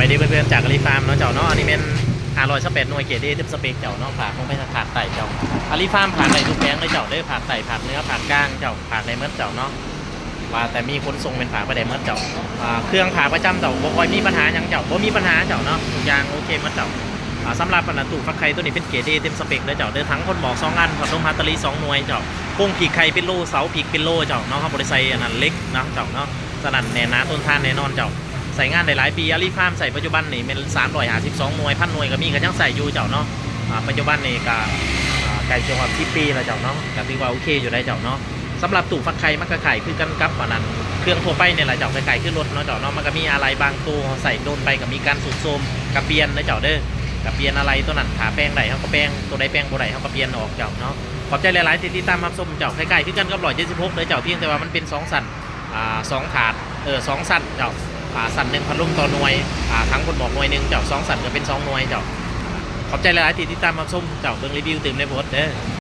ໄປເດີເພື່ອນໆ ຈາກອາລີຟາມເນາະເຈົ້າເນາະ. ອັນນີ້ແມ່ນຫ້າຮ້ອຍຊາວແປດໜ່ວຍ ເກຣດເອ ເຕັມສະເປັກເຈົ້າເນາະ. ຝາກຂອງໄປທາງພາກໃຕ້ເຈົ້າ. ອາລີຟາມຝາກໄດ້ທຸກແຜງເລີຍເຈົ້າເດີ. ພາກໃຕ້ ພາກເໜືອ ພາກກາງເຈົ້າ ຝາກໄດ້ໝົດເຈົ້າເນາະ. ວ່າແຕ່ມີຂົນສົ່ງແມ່ນຝາກໄປໄດ້ໝົດເຈົ້າ. ອ່າ ເຄື່ອງຝາກປະຈຳເຈົ້າ ບໍ່ຄ່ອຍມີບັນຫາຫຍັງເຈົ້າ ບໍ່ມີບັນຫາເຈົ້າເນາະ. ທຸກຢ່າງໂອເຄໝົດເຈົ້າ. ອ່າ ສຳລັບອັນນ່າ ຕູ້ຟັກໄຂ່ໂຕນີ້ເປັນເກຣດເອ ເຕັມສະເປັກເດີເຈົ້າເດີ. ຖັງຄົນໝອກສອງອັນ ພັດລົມຮັດຕາລີສອງໜ່ວຍເຈົ້າ. ໂຄງປີກໄຂ່ເປັນໂລ ເສົາປີກເປັນໂລເຈົ້າເນາະ. ເຮົາບໍ່ໄດ້ໃສ່ອັນນັ້ນ ເຫຼັກເນາະເຈົ້າເນາະ. ສະນັ້ນແໜ້ນໜາທົນທານແນ່ນອນເຈົ້າ. ໃຊ້ງານໄດ້ຫຼາຍປີ. ອາລີຟາມໃຊ້ປັດຈຸບັນນີ້ແມ່ນສາມຮ້ອຍຫ້າສິບສອງໜ່ວຍ ພັນໜ່ວຍກໍມີ ກໍຍັງໃຊ້ຢູ່ເຈົ້າເນາະ. ອ່າ ປັດຈຸບັນນີ້ກໍ ອ່າ ໃກ້ຈະຮອດສິບປີແລ້ວເຈົ້າເນາະ. ກໍຖືວ່າໂອເຄຢູ່ໄດ໋ເຈົ້າເນາະ. ສຳລັບຕູ້ຟັກໄຂ່ມັນກໍຄ້າຍຄືກັນກັບອັນນັ້ນ ເຄື່ອງທົ່ວໄປນີ້ແຫຼະເຈົ້າ. ຄ້າຍໆຄືລົດເນາະເຈົ້າເນາະ. ມັນກໍມີອາໄຫຼ່ບາງໂຕ ເຮົາໃຊ້ດົນໄປກໍມີການຊຸດໂຊມ ກໍປ່ຽນເດີເຈົ້າເດີ. ກໍປ່ຽນອາໄຫຼ່ໂຕນັ້ນ ຖ້າແປງໄດ້ເຮົາກໍແປງ ໂຕໃດແປງບໍ່ໄດ້ເຮົາກໍປ່ຽນອອກເຈົ້າເນາະ. ຂອບໃຈຫຼາຍໆທີ່ຕິດຕາມຮັບຊົມເຈົ້າ. ຄ້າຍໆຄືກັນກັບຮ້ອຍເຈັດສິບຫົກເດີເຈົ້າ ພຽງແຕ່ວ່າມັນເປັນສອງຊັ້ນ ອ່າ ສອງຖາດ ເອີ ສອງຊັ້ນເຈົ້າ. ອ່າ ຊັ້ນໜຶ່ງພັດລົມຕໍ່ໜ່ວຍ ອ່າ ຖັງຄົນໝອກໜ່ວຍໜຶ່ງເຈົ້າ. ສອງຊັ້ນກໍເປັນສອງໜ່ວຍເຈົ້າ. ຂອບໃຈຫຼາຍໆທີ່ຕິດຕາມຮັບຊົມເຈົ້າ. ເບິ່ງຣີວິວຕື່ມໄດ້ໂພສເດີ.